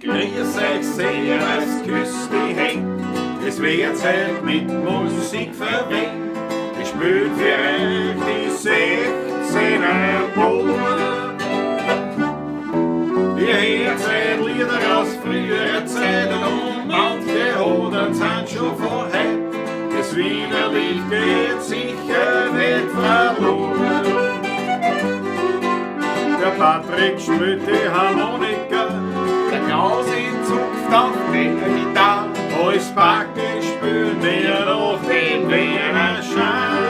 Grüß euch, servus, küss die Händ. Es wird Zeit mit Musik verwöhnt. Ich spielt für euch die 16er Buben. Ihr hört seit Lieder aus früherer Zeit und manche Hodern sind schon von heut. Das Wiener Lied geht sicher nicht verloren. Der Patrick spielt die Harmonika, Der Klausi zupft auf der Gitarre. Alles Backe spülen wir noch den Wiener Schein.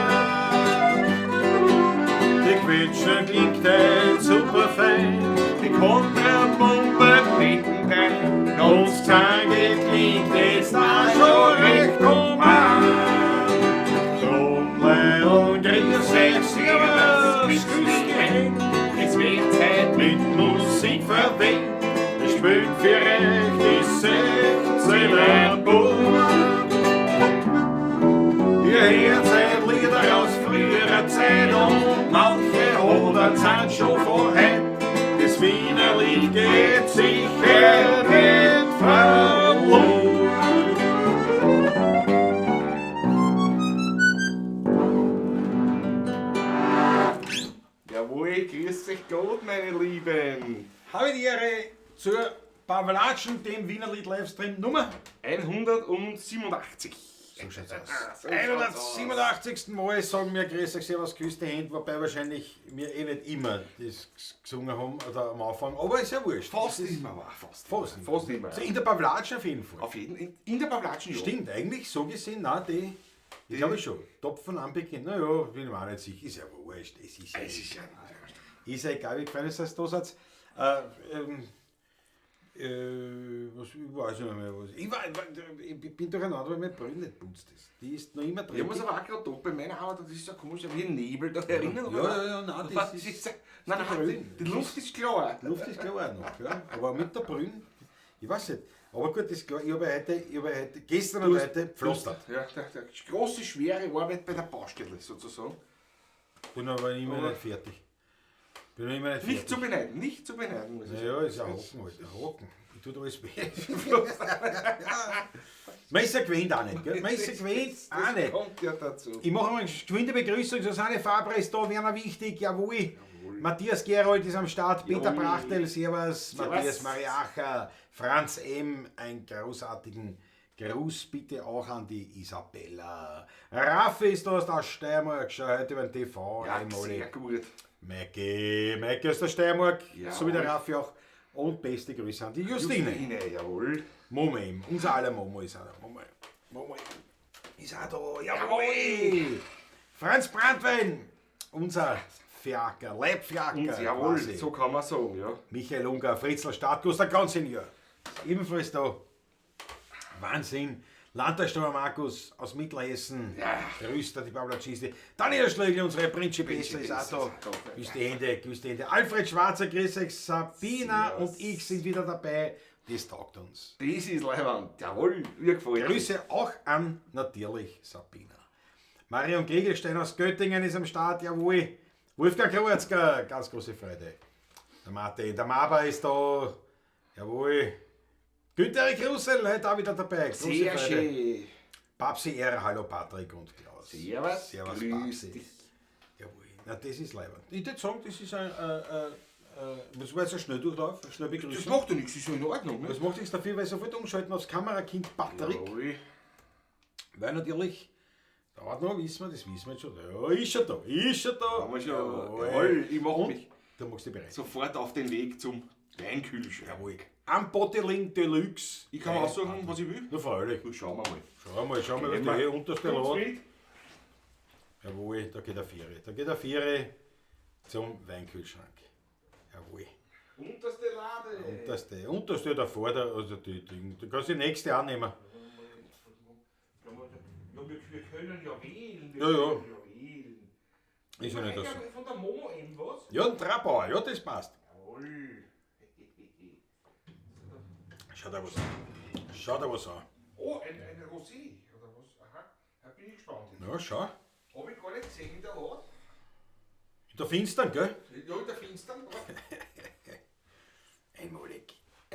Die Quetschen klingt heut super fein, Die Kontrabombe mittendrin. und das Zange klingt jetzt auch schon recht human. Trommeln und grüß euch, servus, küss die Hände. Es wird Zeit Mit Musik verwöhnt, ich spielt für euch die 16er Buben. Ihr hört seit Lieder aus früherer Zeit und manche Hodern sind schon von heut. Das Wiener Lied geht sicher nicht verloren. Jawohl, grüß euch Gott, meine Lieben. Habe die Ehre zur Pavlatschen, dem Wiener Lied Livestream Nummer 187. So schaut's aus. So schaut's aus. 187. Mal sagen wir Grüß euch, Servus, küss die Hände, wobei wahrscheinlich wir eh nicht immer das gesungen haben oder am Anfang, aber ist ja wurscht. Fast Es ist immer, war fast. Fast immer. Fast immer. Also in der Pavlatschen auf jeden Fall. Auf jeden in der Pavlatschen, ja. Stimmt, eigentlich so gesehen, nein, die glaube ich schon. Top von Anbeginn, naja, bin ich mir auch nicht sicher, ist ja wurscht. Es ist ja, Es ist ja. ist ja egal, wie gefallen ist, dass du da seid. Was, ich weiß nicht mehr was. Ich bin durcheinander, weil meine Brille nicht putzt ist. Die ist noch immer Ich dreckig. muss aber auch gerade da bei meiner Arbeit, das ist ja komisch, wie ein Nebel da erinnern. Ja, ja, ja, nein, das das ist- ist. Nein, die nein, Brille. die Luft ist klar. Die Luft ist klar auch noch, ja. Aber mit der Brille, ich weiß nicht. Aber gut, das ist klar, ich habe ja heute, gestern und heute pflastert. Ja, der große, schwere Arbeit bei der Baustelle sozusagen. Bin aber immer Aber- nicht fertig. Bin noch immer nicht fertig. Nicht zu beneiden, nicht zu beneiden, muss ich sagen. Naja, ist ein Haken halt, ein Haken. Ich tue da alles weh. Man ist ja gewöhnt auch nicht, gell? Man ist ja gewöhnt auch Das nicht. kommt ja dazu. Ich mache mal eine geschwinde Begrüßung. Susanne Fabre ist da, Werner Wichtig, jawohl. Matthias Gerold ist am Start, Peter Jawohl. Brachtel, servus, Servus. Matthias Mariacher, Franz M., einen großartigen Gruß bitte auch an die Isabella. Raffi ist da aus der Steiermark, schau heute über den TV. Ja, einmalig. sehr gut. Maike aus der Steiermark, Jawohl. so wie der Raffi auch. Und beste Grüße an die Justine. Justine, jawohl. Momo eben, unser aller Momo ist auch da. Momo, Momo ist auch da, jawohl! Franz Brandwein, unser Fiaker, Leibfiaker. Und jawohl, quasi. so kann man sagen, ja. Michael Unger, Fritzl Stadtguss, der Grand-Senior. Ebenfalls da. Wahnsinn. Landtagssteuer Markus aus Mittelhessen. Ja. Grüßt da die Pavlatschiste. Daniel Schlögl, unsere Principessa ist auch da. ist auch da. Grüß die Hände, grüß die Hände. Alfred Schwarzer, grüß euch. Sabina Servus. und ich sind wieder dabei. Das taugt uns. Das ist leiwand. Jawohl, mir gefällt. Grüße auch an natürlich Sabina. Marion Kegelstein aus Göttingen ist am Start, jawohl. Wolfgang Kroatzker, ganz große Freude. Der Martin, der Maber ist da, jawohl. Günter Erik Russell, heute auch wieder dabei. Große Sehr Freude. schön. Babsi R, hallo Patrick und Klaus. Servus, Servus grüß Babsi. dich. Jawohl. Na, das ist leibend. Ich würde sagen, das ist ein, das war jetzt ein Schnelldurchlauf, eine Schnellbegrüßung. Das macht ja nichts, ist ja in Ordnung. Ne? Das macht nichts dafür, weil ich sofort umschalten aufs Kamerakind Patrick. Jawohl. Weil natürlich, dauert noch, wissen wir, das wissen wir jetzt schon. Ja, ist schon da, ist schon da. Haben wir schon. Jawohl. Jawohl, ich mach Und mich Du machst dich bereit. sofort auf den Weg zum Weinkühlschrank. Jawohl. Am Bottling Deluxe. Ich kann mir aussuchen, was ich will. Na, freilich. Du, schauen wir mal. Schau mal, was Gehen der wir. hier unterste Kommt's Lade. mit? Jawohl, da geht eine Viere. Da geht eine Viere zum Weinkühlschrank. Jawohl. Unterste Lade. Unterste der Vorder, also die, die, du kannst die nächste annehmen. Ja, wir können ja wählen. Wir Ja, ja. können ja wählen. Ist ja nicht so. Von der Momo eben was? Ja, ein Trabauer, ja, das passt. Jawohl. Schau da was an. Schau da was an. Oh, ein Rosé, oder was? Aha, da bin ich gespannt. Ja, schau. Hab ich gar nicht gesehen in der Lade. In der Finstern, gell? Ja, in der Finstern.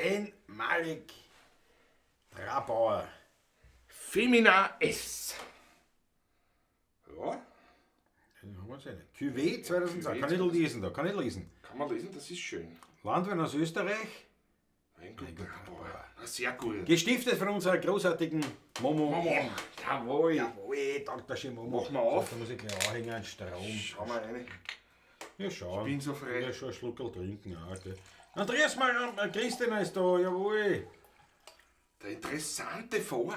Einmalig Trabauer. Femina S. Ja. Cuvée 2002. Kann ich lesen da, kann ich lesen. Kann man lesen, das ist schön. Landwein aus Österreich. Weingut Trabauer. Sehr gut. Gestiftet von unserer großartigen Momo. Momo. Jawohl. Jawohl, danke schön, Momo. Machen wir auf. So, da muss ich gleich anhängen, einen Strom. Schau mal rein. Ja, schau. Ich bin so frei. Ja, schon einen Schluckerl trinken. Ja, okay. Andreas Mar Christina ist da, jawohl. Der interessante Farbe.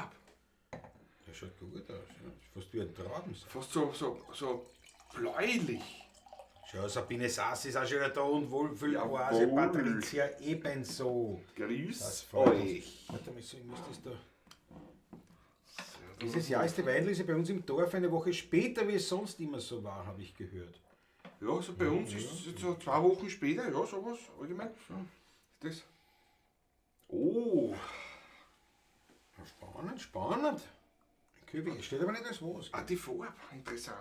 Der schaut gut aus. Ja. Fast wie ein Traubensaft. Fast so bläulich. Schau, Sabine Sass ist auch schon wieder da und Wohlfühl-Oase Patricia ebenso. Grüß euch. Warte mal, ich muss das da. Dieses Jahr ist die Weinlese bei uns im Dorf eine Woche später, wie es sonst immer so war, habe ich gehört. Ja, also bei uns ist es jetzt so 2 Wochen später, ja, sowas, allgemein. So. Das. Oh! Spannend, spannend. Kübel, steht aber nicht als was. Ah, die Farbe, interessant.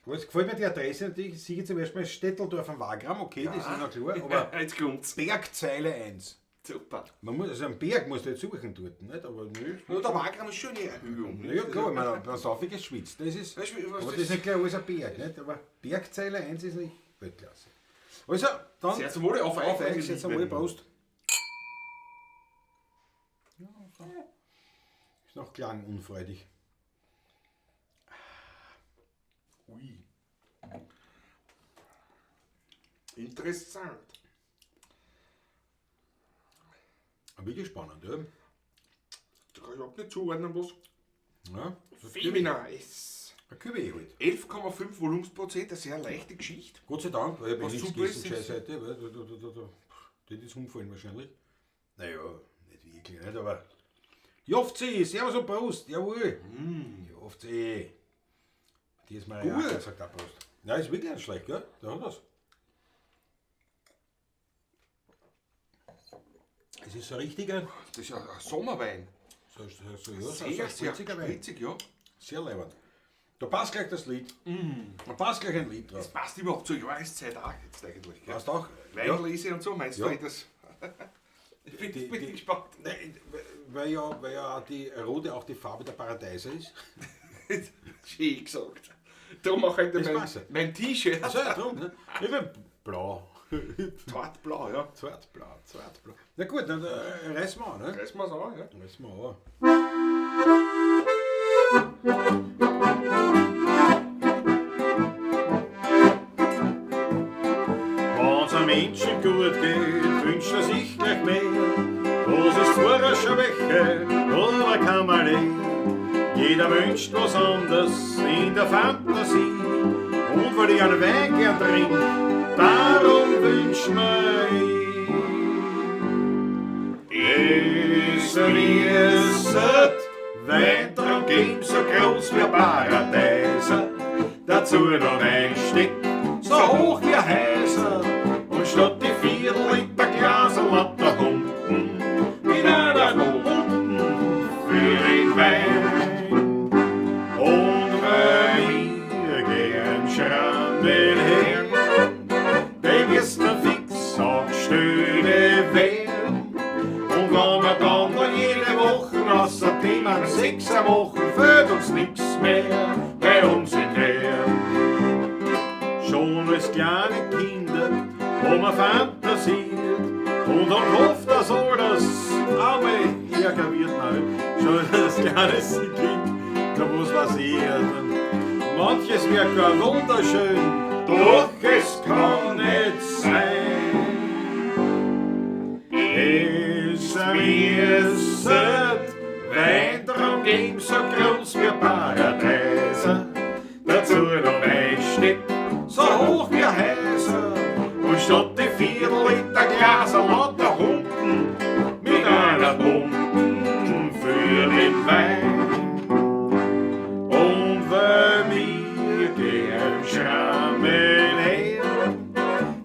Jetzt gefällt mir die Adresse natürlich. Ich sehe zum Beispiel Stetteldorf am Wagram, okay, ja. Das ist noch klar, aber jetzt kommt's. Bergzeile 1. Super. Man muss, also einen Berg musst du jetzt suchen dort, nicht? Aber nicht. Ja, der Wagram ist schon eine Erhöhung. Ja, klar, ich meine, wenn es aufgeht, schwitzt. Das ist, weißt du, was aber das ist nicht gleich alles ein Berg, nicht? Aber Bergzeile 1 ist nicht Weltklasse. Also, dann. Sehr zum Wohle, auf euch, sehr zum Wohle, Prost. Ja, so. Ist noch klangunfreudig. Ui. Interessant. Wirklich spannend, ja. Da kann ich überhaupt nicht zuordnen, was. Ja. Femina S. Ein Cuvée halt. 11,5 Volumensprozent, eine sehr leichte Geschichte. Gott sei Dank, weil ich bin nichts gegessen, gescheit heute, weil da ist umfallen wahrscheinlich. Naja, nicht wirklich, nicht, aber. Jofzi, servus und Prost, jawohl. Mm. Jofzi. Die ist mal ja, sagt auch Prost. Ja, ist wirklich nicht schlecht, gell? Da hat was. Es ist so ein richtiger. Das ist ein Sommerwein. So, sehr spritziger Wein. Spritzig, ja. Sehr leibend. Da passt gleich das Lied. Mm. Da passt gleich ein Lied drauf. Das passt überhaupt zur Jahreszeit auch jetzt eigentlich. Gell? Passt auch. Weinlese und so, meinst ja. du das? Ich bin gespannt. Nein, weil ja die Rote auch die Farbe der Paradeiser ist. Schön gesagt. Darum auch heute mein T-Shirt. Also, drum, ne? Ich bin blau. Zartblau, ja. Zartblau, zartblau. Na gut, dann reißen wir an, ne? Reißen wir es an, ja. Reißen wir an. Wenn's einem Menschen gut geht, wünscht er sich gleich mehr. Was ist zwar eine Schwäche, aber kann man nicht. Jeder wünscht was anderes in der Fantasie. Und weil ich einen Wein gern trink, darum wünscht mir ich. Es rieset, Wein geben so groß wie Paradeiser. Dazu noch ein Stück, so hoch wie Häuser. Und statt die 4 Liter Glaser lauter Humpen, mit einer Pumpen für den Wein. Und weil wir gern Schrammen her, die müssen fix und stöhne werden. Und wenn wir dann noch jede Woche außerdem an 6 Wochen fehlt uns nix mehr bei uns in Wern. Schon als kleine Kinder haben wir fantasiert und haben gehofft, dass alles einmal ärger wird. Nein, schon als kleines Kind, da was weiß ich. Manches wär gar wunderschön, doch es kann nicht sein. Es müsset Weintraum geben so groß wie Paradeiser, dazu noch ein Stück so hoch wie Häuser. Und statt die 4 Liter Glaser lauter Humpen mit einer Pumpen für den Wein. Und weil wir gern Schrammen her,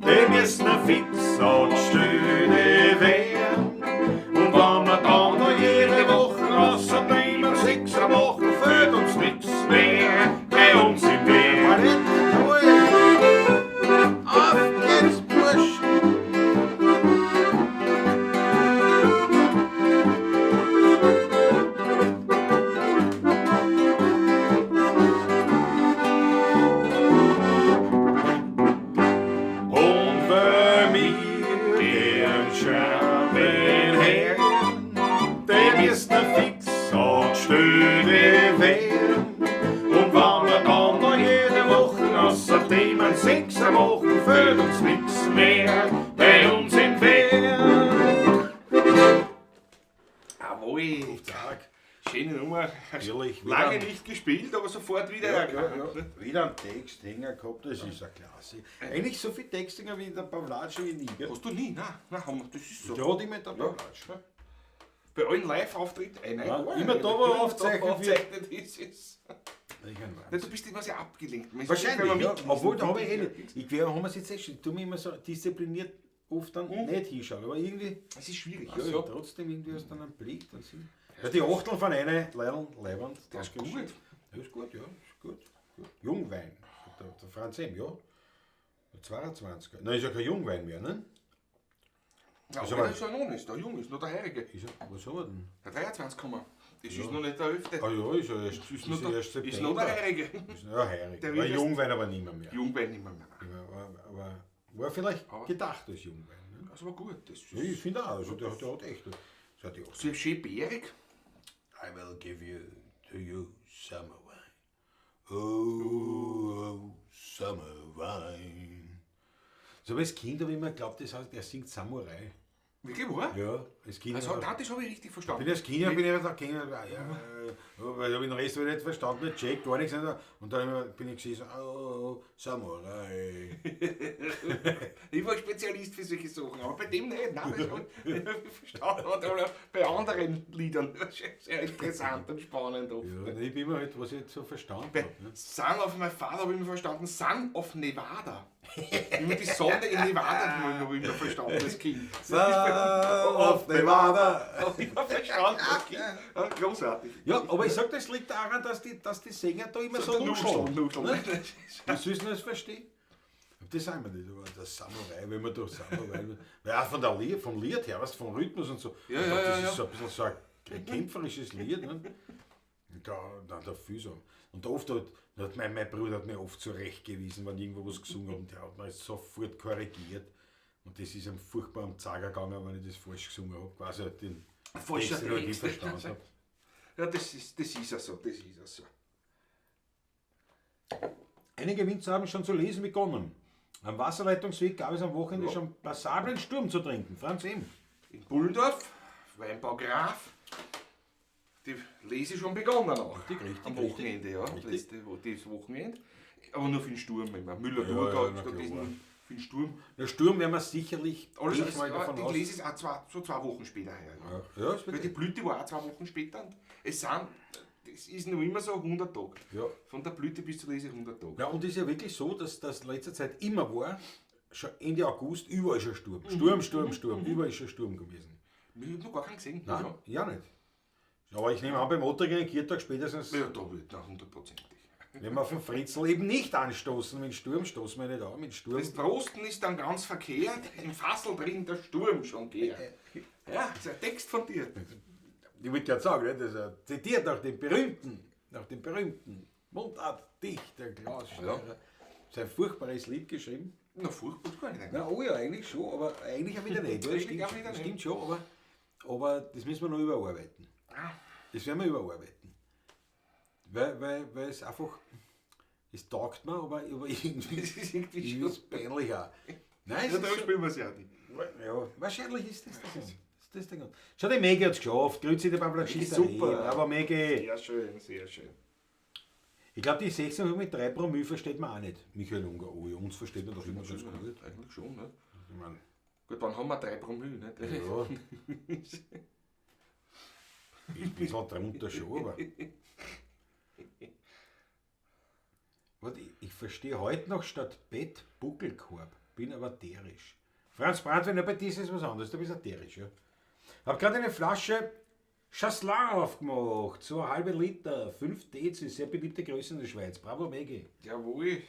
die müssen fix und stöhne werden. Und wenn wir dann noch jede Woche außerdem 6 Wochen fehlt uns nix mehr bei uns im Meer. Auf geht's, Burschen! Weil wir den Scherben her, dem ist ne fix und stille werden. Und wenn wir dann noch jede Woche außerdem ein Sechser machen, fehlt uns nix mehr bei uns in Wien. Jawohl. Zack. Schöne Nummer. Natürlich, wieder Lange am- nicht gespielt, aber sofort wieder Ja, erkannt. ja, ja. Wieder einen Text hängen gehabt, das ist eine Klasse. Eigentlich so viel Text hängen wie der Pawlatsch wie nie. Gell? Hast du nie? Nein, nein, haben wir, das ist so. Der hat immer der Pawlatsch. Bei allen Live-Auftritten, nein, Ja, gar immer nicht. da, wo Immer aufzeichnet da, wo wird. aufzeichnet ist, ist. Das ist ein Nein, Wahnsinn. du bist immer sehr abgelenkt. Man ist Wahrscheinlich, wenn man ja. mitliest, Obwohl, da habe ich eh wirklich- nicht. Ich wir haben es jetzt eh schon. Ich tue mich immer so diszipliniert oft dann nicht hinschauen. Aber irgendwie, Es ist schwierig. ja, Ja, ja. trotzdem irgendwie hast du dann einen Blick. Dann sind ja, die Achtel von einer Leidl, Leiband. Der ist gut. Der ist gut, ja. Ist gut. Gut. Jungwein. Der Franz M., ja. Der 22er. Nein, ist ja kein Jungwein mehr, ne? Ja, Also aber aber- der ist ja noch nicht, der Jung ist noch der Heurige. Ist er, was haben wir denn? Der 23 komma. Das ist noch nicht der 11. Ah ja, ist ja erst, Ist noch ja der, erst ist noch der Heurige. Ist ja heurig. Der Aber wird erst- Jungwein aber nicht mehr. Jungwein nicht mehr. Aber war vielleicht Aber- gedacht als Jungwein. Ne? Das war gut. Das ist Ja, ich finde auch, also der hat echt. So die so schön bärig. I will give you to you summer wine. Oh, oh summer wine. So, aber als Kind habe ich immer geglaubt, das heißt, er singt Samurai. Wirklich wahr? Ja, als Kind. Also, nein, das habe ich richtig verstanden. Bin als Kind bin ich da gegangen, ja, weil ich habe den Rest hab ich nicht verstanden, nicht checkt, gar nichts. Und dann bin ich gesehen, so, oh, Samurai. Ich war Spezialist für solche Sachen, aber bei dem nicht. Nein, das habe ich verstanden. Aber bei anderen Liedern. Das ist sehr interessant und spannend oft. Ja, ich bin immer halt, was ich jetzt so verstanden Bei habe. Ne? Son of my Father habe ich immer verstanden, Son of Nevada. Immer die Sonne in Nevada habe ich immer verstanden als Kind. Son of Nevada. Habe ich immer verstanden als Kind. Ja, großartig. Ja, aber ich sag, das liegt daran, dass die Sänger da immer so nuscheln. Nuscheln. Ne? Wie sollst du das verstehen? Das sagen wir nicht, aber der Samurai, wenn man durch Samurai. Ja, von der Lied, vom Lied her, weißt, du, vom Rhythmus und so. Ja, Ich ja, dachte, ja, das ja. ist so ein bisschen so ein kämpferisches Lied. Ne? Und da viel so. Und oft hat mein Bruder hat mir oft zurechtgewiesen, wenn ich irgendwo was gesungen habe, und der hat mir sofort korrigiert. Und das ist ihm furchtbar am Zager gegangen, wenn ich das falsch gesungen habe. Quasi den Falscher Text, den ich nicht Text. verstanden habe. Ja, das ist ja so, das ist ja so. Einige Winzer haben schon zu lesen begonnen. Am Wasserleitungsweg gab es am Wochenende schon passablen Sturm zu trinken. Franz M. In Bullendorf, Weinbau Graf, die Lese schon begonnen auch. Richtig, richtig, Am richtig. Wochenende, ja. Richtig. Das Wochenende. Aber nur für den Sturm immer. Müller-Thurgau, Ja, ja, na ja, klar. für den Sturm. Der Sturm werden wir sicherlich Alles, gehe ich mal aber davon die aus. Lese ist auch 2 Wochen später her. Ja. Ja, ja, ist Weil die wirklich. Blüte war auch 2 Wochen später. Und es sind, das ist noch immer so 100 Tage. Ja. Von der Blüte bis zur Lese 100 Tage. Ja, und es ist ja wirklich so, dass das in letzter Zeit immer war, schon Ende August, überall schon Sturm. Sturm, Sturm, Sturm, überall ist schon Sturm gewesen. Ich habe noch gar keinen gesehen. Nein, ja nicht. Aber ich nehme an, beim Ottergringer Kirtag spätestens, Ja, da wird na, hundertprozentig. wenn wir auf den Fritzl eben nicht anstoßen, mit Sturm stoßen wir nicht an, mit Sturm. Das Prosten ist dann ganz verkehrt, im Fassel drin der Sturm schon gärt. Ja, das ist ein Text von dir. Ich wollte gerade sagen, ne, das ist er zitiert nach dem berühmten Mundartdichter Klaus Steirer. Sein furchtbares Lied geschrieben. Na, furchtbar gar nicht. Na, oh ja, eigentlich schon, aber eigentlich auch wieder nicht. Ja, Eigentlich stimmt, auch wieder nicht. stimmt schon, aber das müssen wir noch überarbeiten. Ah. Das werden wir überarbeiten. Weil es einfach, es taugt mir, aber irgendwie Das ist irgendwie ist schon. es peinlich auch. Nein, es Ja, da ist spielen wir es ja nicht. so, ja, wahrscheinlich ist das der Grund. Ist das der Grund. Schau, die Maggie hat es geschafft. Grüezi, die Pavlatschista. Super. Aber Maggie. Sehr schön, sehr schön. Ich glaube, die 16 mit 3 Promille versteht man auch nicht. Michael Unger, oh ja, uns versteht man doch immer ganz gut. Eigentlich schon, ne? Ich mein, Gut, wann haben wir 3 Promille, ne? ja. Ist ein bisschen drunter schon, aber. Warte, ich verstehe heute noch statt Bett Buckelkorb, bin aber tierisch. Franz Brandwein, ja, bei dir ist es was anderes, du bist ja tierisch, ja. Hab gerade eine Flasche Chasselas aufgemacht, so eine halbe Liter, 5 Dezi, sehr beliebte Größe in der Schweiz. Bravo, Maggie. Jawohl.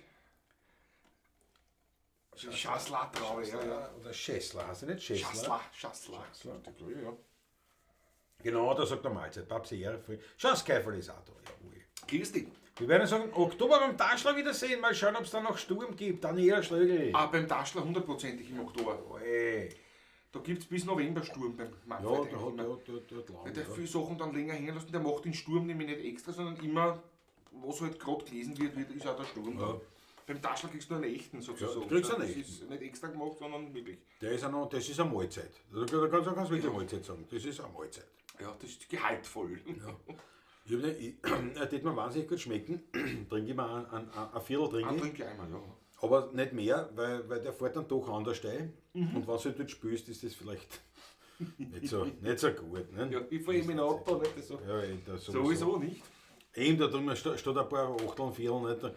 Chasselas-Traube, ja, ja. Oder Schessler, heißt er nicht Schessler? Chasselas, Chasselas. Chasselas. Ja, ja. Genau, da sagt er Mahlzeit. Babsi, Ehre. Schauskeifel ist auch da, jawohl. Grüß dich. Wir werden sagen, Oktober beim Taschler wiedersehen. Mal schauen, ob es da noch Sturm gibt. Daniela Schlögl. Ah, beim Taschler hundertprozentig im Oktober. Ey. Da gibt es bis November Sturm beim Manfred. Ja, der eigentlich hat, immer. der hat, der hat lang, Weil der ja. viele Sachen dann länger hängen lassen. Der macht den Sturm nämlich nicht extra, sondern immer, was halt gerade gelesen wird, ist auch der Sturm. Ja. Da. Beim Taschler kriegst du einen echten sozusagen. Ja, du kriegst einen das echten. ist nicht extra gemacht, sondern wirklich. Der ist auch noch, das ist eine Mahlzeit. Da kannst du wirklich Mahlzeit sagen. Das ist eine Mahlzeit. Ja, das ist gehaltvoll. Ja. Ich hab nicht, der tät mir wahnsinnig gut schmecken. Trinke ich mir ein Viertel trinke Ah, ich. trinke ich einmal, ja. Aber nicht mehr, weil der fährt dann doch anders ein. Und wenn du halt dort spülst, ist das vielleicht nicht so gut. Ne? Ja, ich fahre eben in Auto, nicht so. Ja, eh, das sowieso. Sowieso nicht. Eben, da drüben steht ein paar Achteln, Viertel, nicht? Da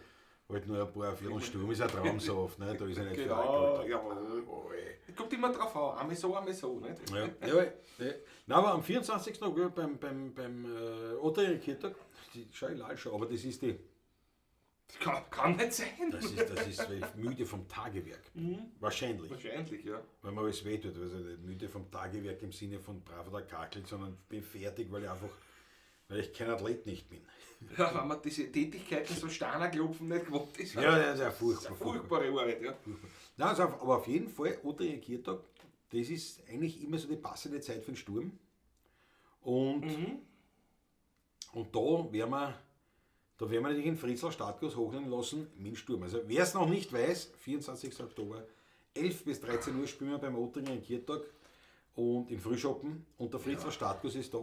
halt nur ein paar Vierteln Sturm ist ein Traumsaft, ne? Da ist ja nicht viel Genau, Alkohol. jawohl. Oh, ey. Kommt immer drauf an, einmal so, einmal so, nicht? Ja, ja, ja. Nein, aber am 24. Oktober beim Otto Kirtag, die schau ich lal schon, aber das ist die, Das kann nicht sein. das ist, weil ich müde vom Tagewerk bin. Wahrscheinlich. Wahrscheinlich, ja. Weil mir alles wehtut. Also nicht müde vom Tagewerk im Sinne von brav oder Kakel, sondern bin fertig, weil ich kein Athlet nicht bin. Ja, wenn man diese Tätigkeiten so Steiner klopfen nicht gewohnt ist. Ja, das ist ja Das ist furchtbar. eine furchtbare Arbeit, ja. Nein, also aber auf jeden Fall, Otto Kirtag, das ist eigentlich immer so die passende Zeit für den Sturm. Und, und da werden wir natürlich den Fritzl Startkurs hochlegen lassen mit dem Sturm. Also wer es noch nicht weiß, 24. Oktober, 11 bis 13 Uhr spielen wir beim Ottringer Kirtag und im Frühschoppen. Und der Fritzl Startkurs ist da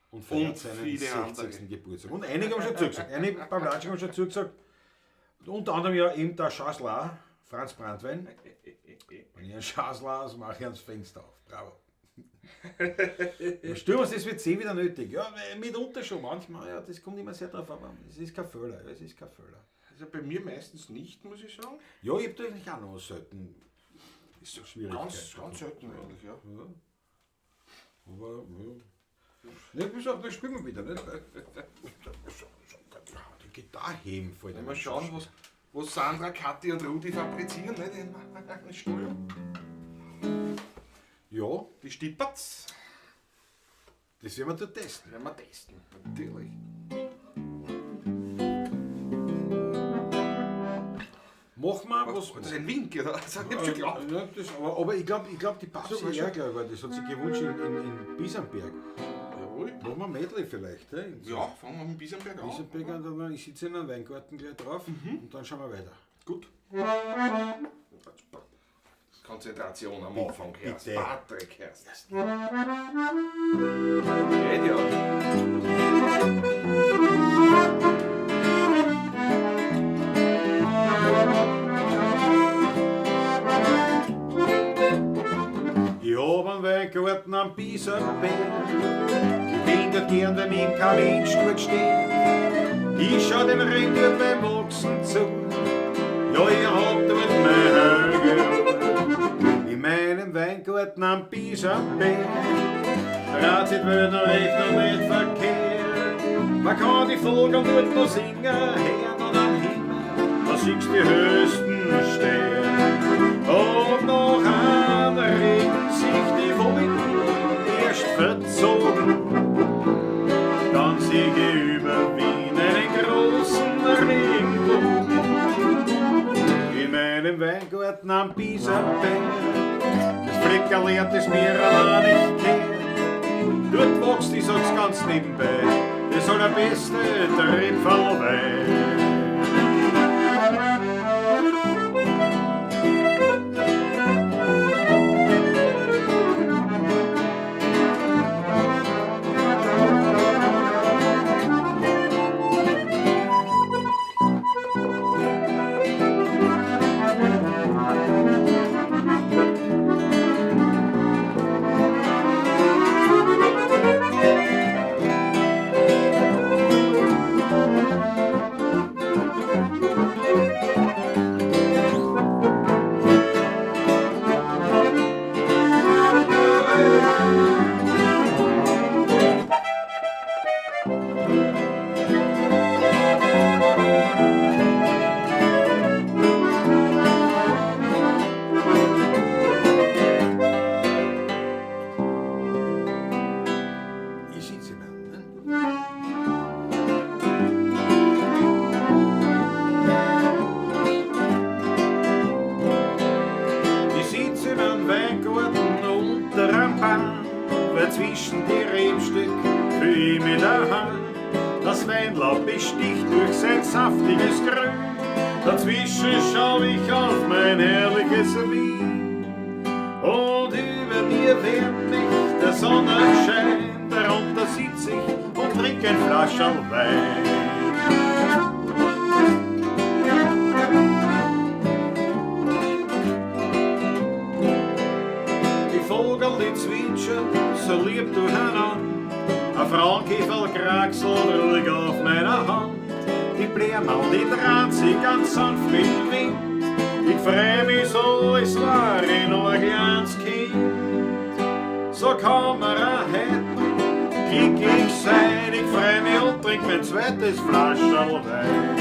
und feiert Und seinen viele 60. andere. Geburtstag. Und einige haben schon zugesagt. Einige beim Latsching haben schon zugesagt. Unter anderem ja eben der Chasselas, Franz Brandwein. Wenn ich einen Chasselas mache ich ans Fenster auf. Bravo. Sturm ist das WC wieder nötig. Ja, mitunter schon. Manchmal, ja, das kommt immer sehr drauf an. Es ist kein Fehler. Es ist kein Fehler. Also bei mir meistens nicht, muss ich sagen. Ja, ich hab da eigentlich auch noch selten Ist so Schwierigkeiten. ganz, ganz selten eigentlich, ja. Ja. Aber, ja. Ne, pass auf, dann spielen wir wieder, nicht? Die Gitarre heben fällt Mal mir schauen, schon was Sandra, Kathi und Rudi fabrizieren, nicht? Im Stuhl. Ja, Die Stipperts das werden wir da testen. werden wir testen, natürlich. Machen wir was. Das ist ein Wink, oder? Das hab ich schon geglaubt. Ja, das, aber ich glaube, die Babsi So, ja, glaub ich, weil das hat sich gewünscht in Bisamberg. Jawohl. Machen wir Medley vielleicht. He? In Ja, fangen wir mit Bisamberg an. Bisamberg an, dann, ich sitze in einem Weingarten gleich drauf und dann schauen wir weiter. Gut. Konzentration am Anfang, Herr. Bitte. Patrick, Herr. Geht ja. Ich hab einen Weingarten am Bisamberg. Ich bin dort gern, weil mir kein Mensch dort steht. Ich schau dem Regen dort beim Wachsen zu. Ja, ich hab dort mein Auge. In meinem Weingarten am Bisamberg dreht sich die Welt noch recht und nicht verkehrt. Man kann die Vögel dort noch singen hören und am Himmel, da siehst die höchsten Sterne. Und noch anregen sich die Wolken erst verzogen. Dann sieh ich über Wien einen großen Regenbogen. In meinem Weingarten am Bisamberg, das Fleckerl hat es mir allein nicht kehrt. Dort wächst, ich sag's ganz nebenbei, das allerbeste Tripfelwein. Zwischen die Rebstück fühl ich mich daheim. Das Weinlaub besticht durch sein saftiges Grün. Dazwischen schau ich auf mein herrliches Wien. Und über mir wärmt mich der Sonnenschein. Darunter sitz ich und trink ein Flascherl Wein. Die Vogel, die zwitschern so lieb durcheinander. Ein Frauenkäfer kraxelt ruhig auf meiner Hand. Die Blähmaul, die dreht sich ganz sanft mit dem Wind. Ich freu mich so, als war ich noch ein kleines Kind. So kann man auch heute noch glücklich sein. Ich freu mich und trink mein zweites Flascherl Wein.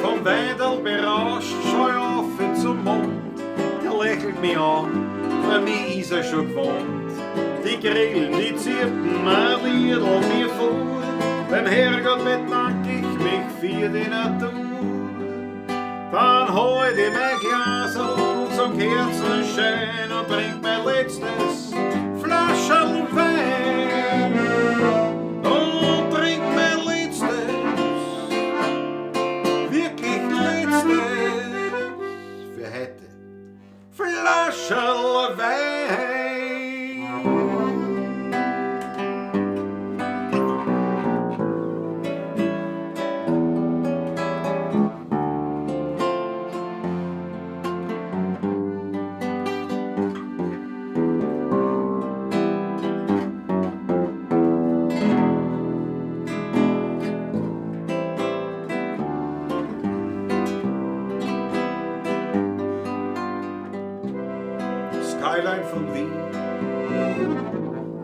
Vom Weidel berauscht schau ich auf zum Mond. Der lächelt mich an, für mich ist er schon gewohnt. Die Grillen, die zirpen ein Liedl mir vor. Beim Herrgott bedank ich mich für die Natur. Dann halt ich mein Glasl zum Kerzenschein und trink mein letztes Flascherl Wein. Und trink mein letztes, wirklich letztes für heute Flascherl Wein. Skyline von Wien,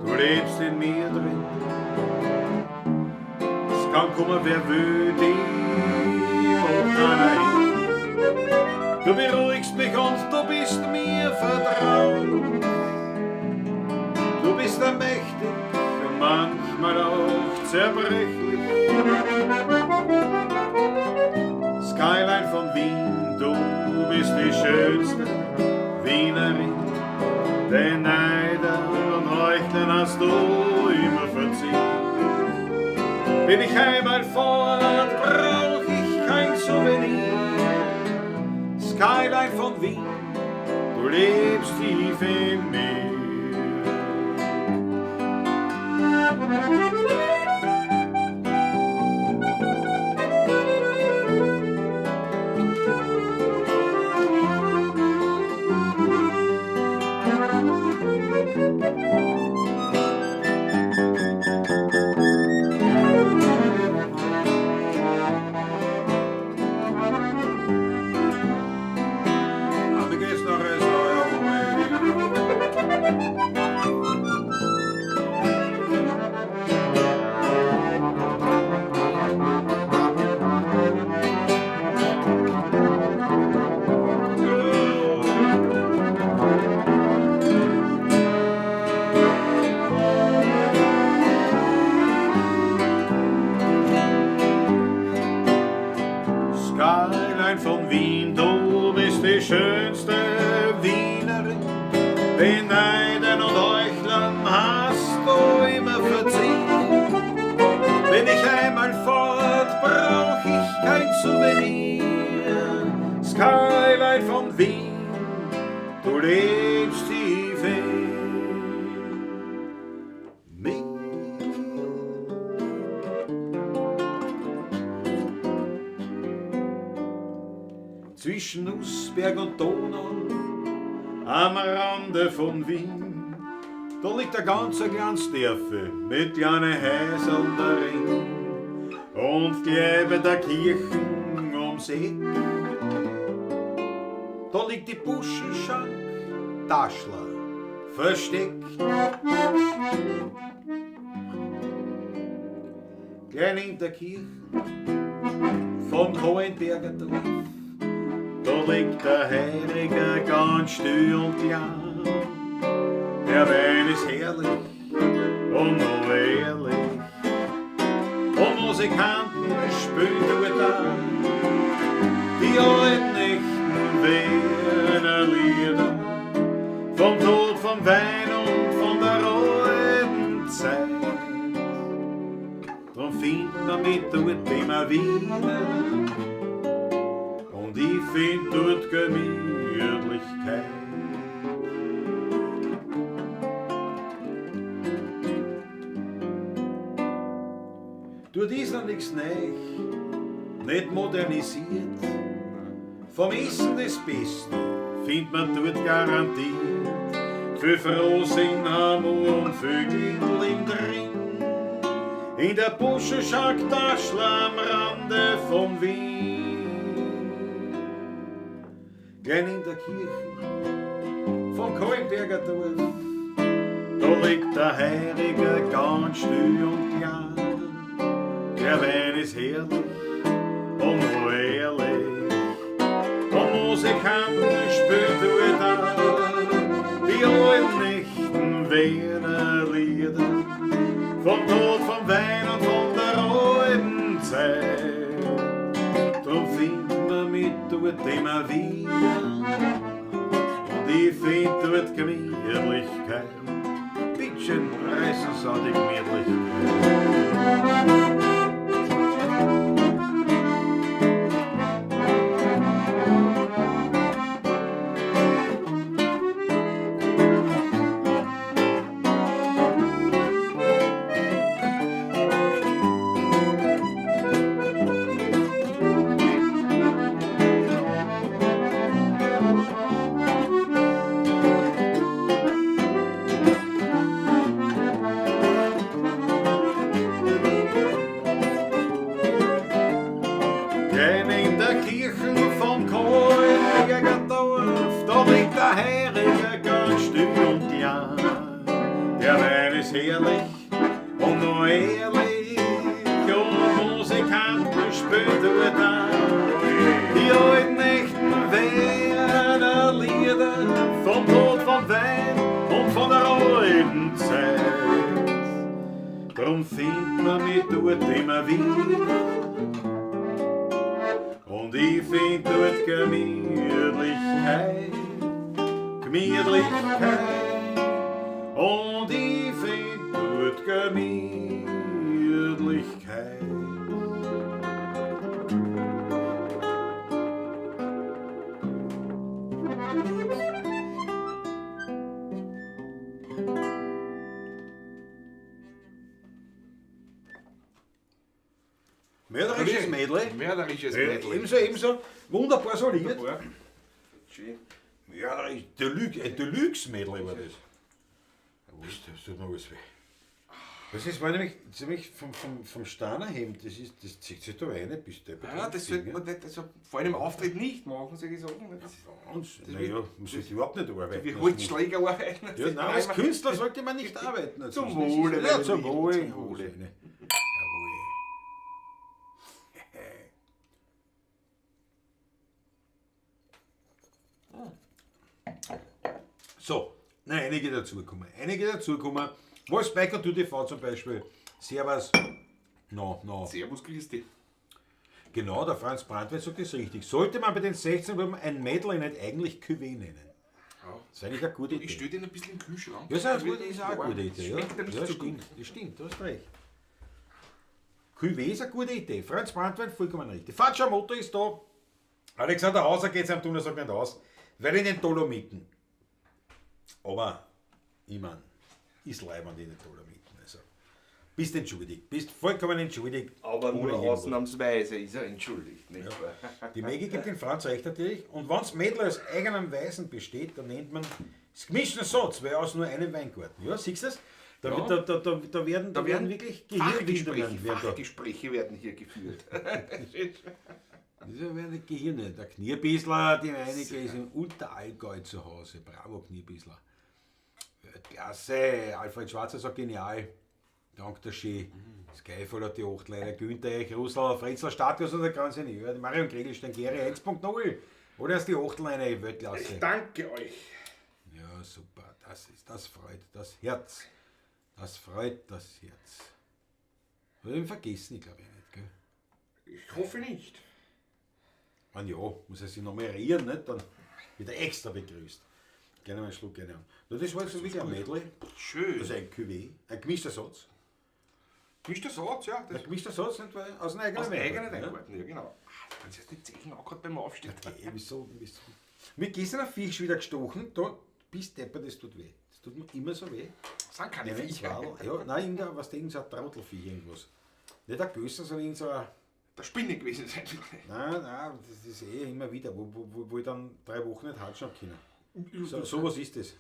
du lebst in mir drin. Es kann kommen, wer will, die und nein. Du beruhigst mich und du bist mir vertraut. Du bist ermächtig und manchmal auch zerbrechlich. Skyline von Wien, du bist die schönste Wienerin. Den Neidern und Heuchlern hast du immer verziehen. Bin ich einmal fort, brauch ich kein Souvenir. Skyline von Wien, du lebst tief in mir. Skyline von Wien, du bist die schönste Wienerin. Den Neidern und Heuchlern hast du immer verziehen. Bin ich einmal fort, brauch ich kein Souvenir. Skyline von Wien, du lebst tief in mir. Zwischen Nussberg und Donau, am Rande von Wien, Da liegt ein ganz kleines Dörfel mit kleinen Häuserl darin und gleich bei der Kirche ums Eck. Da liegt die Buschenschank, Taschler, versteckt. Klein in der Kirche vom Hohenberger Dorf, da liegt der Heiriger ganz still und klein. Der Wein ist herrlich und noch ehrlich, und Musikanten spielen dort auch. Die alten echten Wiener Lieder, vom Tod, vom Wein und von der alten Zeit. Drum findet man mich dort immer wieder, und ich find dort Gemütlichkeit. Dort ist noch nichts neu, nicht modernisiert. Vom Essen das Beste findet man dort garantiert. Viel Frohsinn haben und viel Glindling drin. In der Buschenschank Taschl am Rande vom Wien. Klein in der Kirche vom Kahlenberger Dorf, da liegt der Heiriger ganz still und klein. Der Wein ist herrlich und noch ehrlich, und Musikanten spielen dort auch die alten echten Wiener Lieder, vom Tod, vom Wein und von der alten Zeit. Drum findet man mich dort immer wieder, und ich find dort Gemütlichkeit. Bittchen, reißen Sie an die Gemütlichkeit. Klein in der Kirche vom Kahlenberger Dorf, da liegt der Heiriger ganz still und klein. Der Wein ist herrlich und noch ehrlich, und Musikanten spielen dort auch die alten echten Wiener Lieder, vom Tod, vom Wein und von der alten Zeit. Drum findet man mich dort immer wieder, und ich find dort Gemütlichkeit, Gemütlichkeit, und ich find dort Gemütlichkeit. Mörderisches Medley. Mörderisches Ja, Medley. ebenso. Wunderbar soliert. Wunderbar. Schön. Mörderisch, Deluxe, ein Deluxe-Medley war das. Das tut mir alles weh. Das ist, war nämlich ziemlich vom Steiner Hemd, das zieht sich da rein, bist du Ja, das sollte man nicht, also vor einem Auftritt nicht machen, solche Sachen. Das ist Wahnsinn. Das Naja, wird- man sollte überhaupt nicht arbeiten. wie Das Holzschläger arbeiten. Ja, nein, als Künstler sollte man nicht arbeiten. Zum Das ist- Wohle, Ja, meine zum Lieben, Wohle. zum Wohle. Jawohl. So, nein, einige dazukommen. Einige dazukommen. Wolfs Biker to TV zum Beispiel. Servus. No, no. Servus, Christi. Genau, der Franz Brandwein sagt das richtig. Sollte man bei den 16 Buben ein Mädel nicht eigentlich Cuvée nennen? Ja. Das ist eigentlich eine gute Idee. Ich stelle den ein bisschen im Kühlschrank. Ja, das ist auch eine gute Idee. Ja, Schmeckt nämlich ja zu stimmt, gut. das stimmt, du hast recht. Cuvée ist eine gute Idee. Franz Brandwein, vollkommen richtig. Faccia Moto ist da. Alexander Hauser geht es am Donnerstag nicht aus, weil in den Dolomiten. Aber, ich mein, ist leibend in den Dolomiten. Also, bist entschuldigt, bist vollkommen entschuldigt. Aber Ohne nur jeden ausnahmsweise ist er entschuldigt, nicht wahr? Die Maggie gibt den Franz recht natürlich. Und wenn's Mädel aus eigenem Weisen besteht, dann nennt man Das gemischte Satz, weil aus nur einem Weingarten. Ja, siehst du das? Da, Ja. da werden wirklich Gehirnwinde werden da. Fachgespräche werden hier geführt. Das werden die Gehirne. Der Knierbissler, die Reineke ist im Unterallgäu zu Hause. Bravo, Knierbissler. Klasse. Alfred Schwarzer sagt genial. Dank der Ski. Skyfall hat die 8 leider. Günther Eich, Russell, Fritzl, Status und der ganze Senior. Marion Kregelstein, Geri 1.0. Oder ist die Achtleine Weltklasse. Ich danke euch. Ja, super. Das freut das Herz. Das freut das Herz. Hab ich ihn vergessen, ich glaube nicht, gell? Ich hoffe nicht. Man ja, muss er sich noch mehr erinnern, nicht? Dann wird er extra begrüßt. Gerne mal einen Schluck gerne an. Na, das war jetzt wirklich ein Medley. Schön. Also ein Cuvée, ein gemischter Satz. Gemischter Satz, ja. Ein gemischter Satz, nicht? Weil aus dem eigenen Aus dem eigenen ja. Weingarten, ja, genau. Wenn Sie die Zechen angehört beim Aufstehen. Okay, wieso? Mir gestern ein Fisch wieder gestochen, da bist deppert, das tut weh. Das tut mir immer so weh. Das sind keine Ja, Viecher. Ja, nein, irgendein, was irgend so ein Trottelviech, irgendwas. Nicht ein Gösser, sondern irgend so ein. Der Spinne gewesen sein. Nein, nein, das ist eh immer wieder, wo ich dann 3 Wochen nicht hatschen hab können. So, sowas ist das.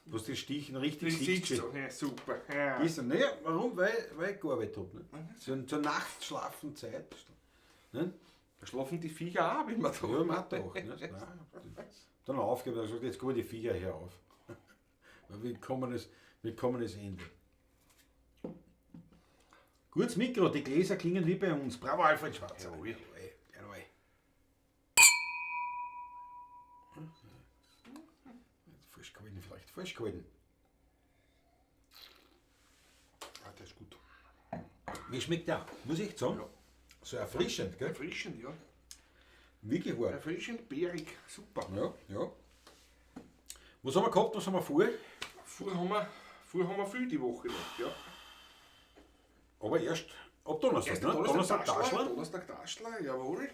Was die Stichen richtig Das siehst. siehst du. Ja, super. Ja. Gestern, naja, warum? Weil ich gearbeitet hab. Ne? Zur Nachtschlafenzeit. Ne? Da schlafen die Viecher auch, wie man da. Ja, man doch. Ne? Nein. Dann aufgegeben und gesagt, jetzt kommen die Viecher hier auf. Weil wir kommen das Ende. Gutes Mikro, die Gläser klingen wie bei uns. Bravo, Alfred Schwarzer. Jawohl. Jawohl. Falsch gehalten, vielleicht. Falsch gehalten. Ah, der ist gut. Wie schmeckt der? Muss ich echt sagen. Ja. So erfrischend, gell? Erfrischend, ja. Wirklich wahr. Erfrischend, beerig, super. Ja, ja. Was haben wir gehabt, was haben wir vor? Vor haben wir viel die Woche noch, ja. Aber erst ab Donnerstag, Erst ne? Donnerstag, Donnerstag Daschler. Donnerstag Daschler, jawohl.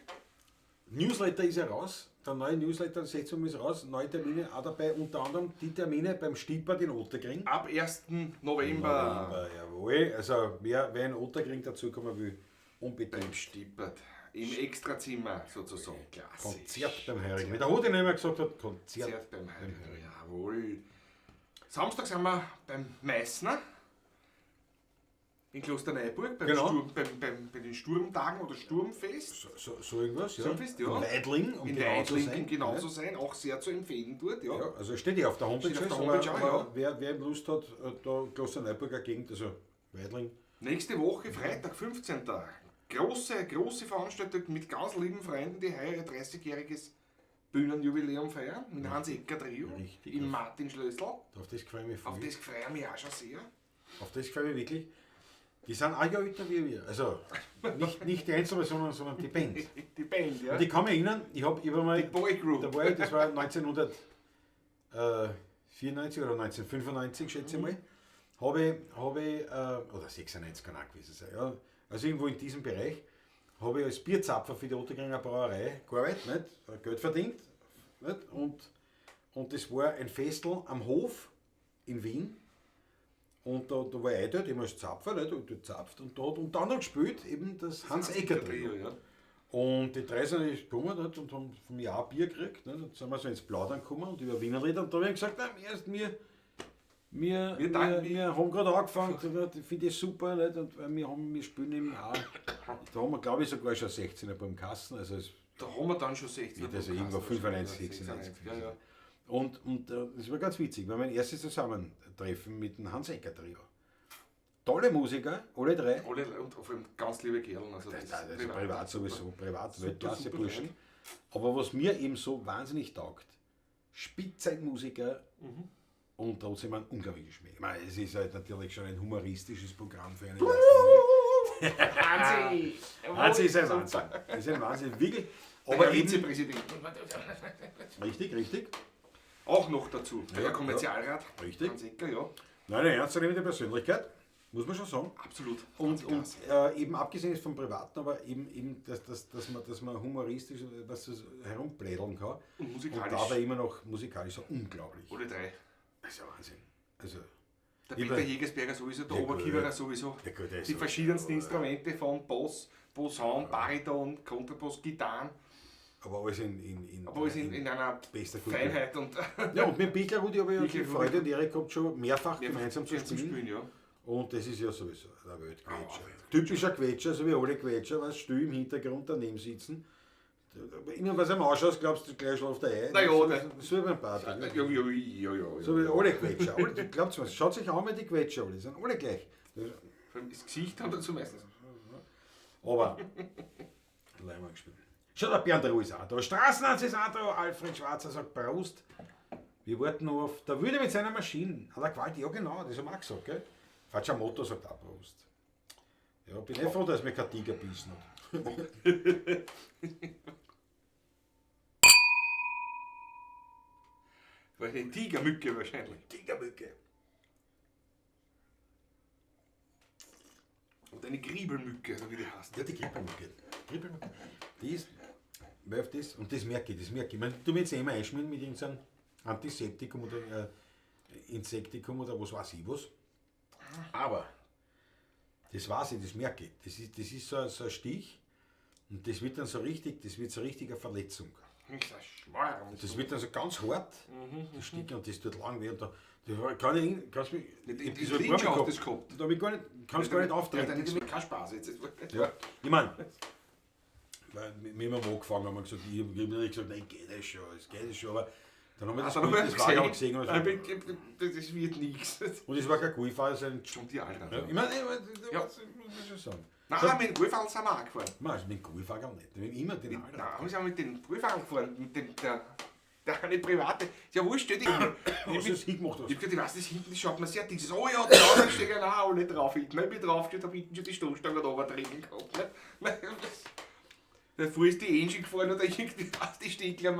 Newsletter ist ja raus. Der neue Newsletter, 16 Uhr ist raus. Neue Termine auch dabei, unter anderem die Termine beim Stippert in Ottakring. Ab 1. November. November, jawohl. Also wer in Ottakring dazukommen will, unbedingt. Beim Stippert. Im Extrazimmer sozusagen. Klassisch. Konzert beim Heurigen. Wie der Hodin immer gesagt hat, Konzert, Konzert beim Heurigen. Jawohl. Samstag sind wir beim Meißner in Klosterneuburg, beim Genau. Sturm, bei den Sturmtagen oder Sturmfest. So irgendwas, ja. Sturmfest, ja. In Weidling, um in genau Weidling, zu sein. um genau ja. zu sein, auch sehr zu empfehlen dort, ja. Ja, also steht ja auf der Homepage, Steht auf der aber- Homepage auch, aber ja. Wer Lust hat, da Klosterneuburger Gegend, also Weidling. Nächste Woche, Freitag, 15. Große, große Veranstaltung mit ganz lieben Freunden, die heuer ihr 30-jähriges Bühnenjubiläum feiern, mit Hans Ecker Trio, Richtig. im Martin Schlössl. Auf das freue ich mich Auf voll. das freue ich mich auch schon sehr. Auf das freue ich mich wirklich. Die sind auch ja älter wie wir. Also nicht die Einzelne, sondern die Band. Die Band, ja. Und ich kann mich erinnern, ich habe einmal. Die Boy Group. Da war ich, das war 1994 oder 1995, schätze ich mal, habe ich, oder 96 kann auch gewesen sein, ja. Also irgendwo in diesem Bereich, habe ich als Bierzapfer für die Ottakringer Brauerei gearbeitet, nicht? Geld verdient. Nicht? Und das war ein Festl am Hof in Wien. Und da war ich dort, immer als Zapfer, nicht? Und gezapft. Und da hat unter anderem gespielt eben das Hans-Ecker-Trio. ja. Und die drei sind natürlich gekommen, nicht? Und haben von mir auch Bier gekriegt. Nicht? Und sind wir so ins Plaudern gekommen und über Wienerlieder. Und da habe ich gesagt, nein, erst wir haben gerade angefangen, nicht? Ich finde das super, nicht? Und weil wir spielen eben auch. Da haben wir, glaube ich, sogar schon 16er beim Kassen. Also es, Da haben wir dann schon 16er. Ja, also irgendwo 95, 96. Ja, ja. Und das war ganz witzig, weil mein erstes Zusammentreffen mit dem Hans-Ecker-Trio. Tolle Musiker, alle drei. Alle und vor allem ganz liebe Kerlen. Also Das ist privat sowieso, privat, Super, Weltklasse super Burschen. Leute. Aber was mir eben so wahnsinnig taugt, Spitzenmusiker und trotzdem ein unglaublicher Schmäh. Ich meine, es ist halt natürlich schon ein humoristisches Programm für einen. Hansi! Hansi ist ein Wahnsinn. Das ist ein Wahnsinn, wirklich. Aber Aber eben, Vizepräsident. richtig, richtig. Auch noch dazu. Der Ja, Kommerzialrat. Richtig. Hans Ecker, ja. Nein, eine ernstzunehmende Persönlichkeit, muss man schon sagen. Absolut. Und Ganz eben abgesehen ist vom Privaten, aber eben dass man humoristisch was das herumblädeln kann. Und musikalisch. Und dabei immer noch musikalisch so unglaublich. Alle drei. Das ist ja Wahnsinn. Also, Der Ich Peter war- Jägersberger sowieso, der Ja, Oberkiewerer gut. sowieso. Ja, gut, der ist Die so- verschiedensten Instrumente von Bass, Posaun, Bariton, Kontrabass, Gitarren. Aber alles in Aber alles in einer bester Kultur. Feinheit und Ja, und mit dem Bichler Rudi habe ich ja die Bichler Rudi. Freude und Ehre gehabt, schon mehrfach gemeinsam zu zum spielen. Spielen, ja. Und das ist ja sowieso der Weltquetscher. Typischer Quetscher, so wie alle Quetscher, weißt, still im Hintergrund daneben sitzen. Immer was du ihm anschaust, glaubst du, gleich schläft er ein. Na ja, so, ne. so wie beim Patrick. Ja, ja, ja, ja. ja. So wie alle Quetscher. Alle, glaubt's mir, schaut sich an mit die Quetscher, alle, sind alle gleich. Vor allem das Gesicht haben dazu meistens. Aber, Leimer gespielt. Schau, der Bernd Ruh ist auch da. Straßenarzt ist auch da. Alfred Schwarzer sagt Prost. Wir warten noch auf. Der Würde mit seiner Maschine. Hat er Gewalt? Ja, genau, das haben wir auch gesagt, gell? Falscher Motor sagt auch Prost. Ja, bin eh froh, dass mir kein Tiger bissen hat. War eine Tigermücke wahrscheinlich. Tigermücke. Und eine Kriebelmücke, oder wie die heißt. Ja, die Kribbelmücke. Kribbelmücke. Die ist, weil auf das, und das merke ich, das merke ich. Ich meine, du mir jetzt eh immer einschmieren mit irgendeinem Antiseptikum oder Insektikum oder was weiß ich was. Aber das weiß ich, das merke ich. Das ist so ein Stich und das wird dann so richtig, das wird so richtig eine Verletzung. Das ist ein Schmarrn. Das wird dann so ganz hart, das Stich, und das tut lang weh. Und da kann ich, kannst mich, In ich die hab Clinch ich hast du das gehabt. Da hab ich gar nicht, kannst gar nicht auftreten. Ja, kein Spaß jetzt. Ja, ich meine, weil wir haben angefangen, haben wir gesagt, ich habe nicht gesagt, nein, geht das schon, es geht das schon, aber dann haben wir das, Also, Bild, das Wagen gesehen und, so, Das wird nichts. und es war kein Golffahrer, es ist ein Schon die Alter. ja, ich meine, ich meine, das Ja. muss ich schon sagen. Nein, mit dem Golfadl sind wir auch gefahren. Nein, also mit dem Golffahrer nicht, wir haben immer den Alter. Nein, wir sind mit dem Golfadl gefahren. Mit dem, der eine private. Ist ja wurscht, stell dich. Was Ich du hingemacht hab hast. gesagt, ich weiß, das hinten, das schaut mir sehr dick. Ich so, oh ja, da stehen auch alle drauf hinten. Ich bin draufgestellt, hab hinten schon die Stoßstange da oben drin gehabt. Ne? Davor ist die Engine gefahren oder irgendwie, was die Stickel haben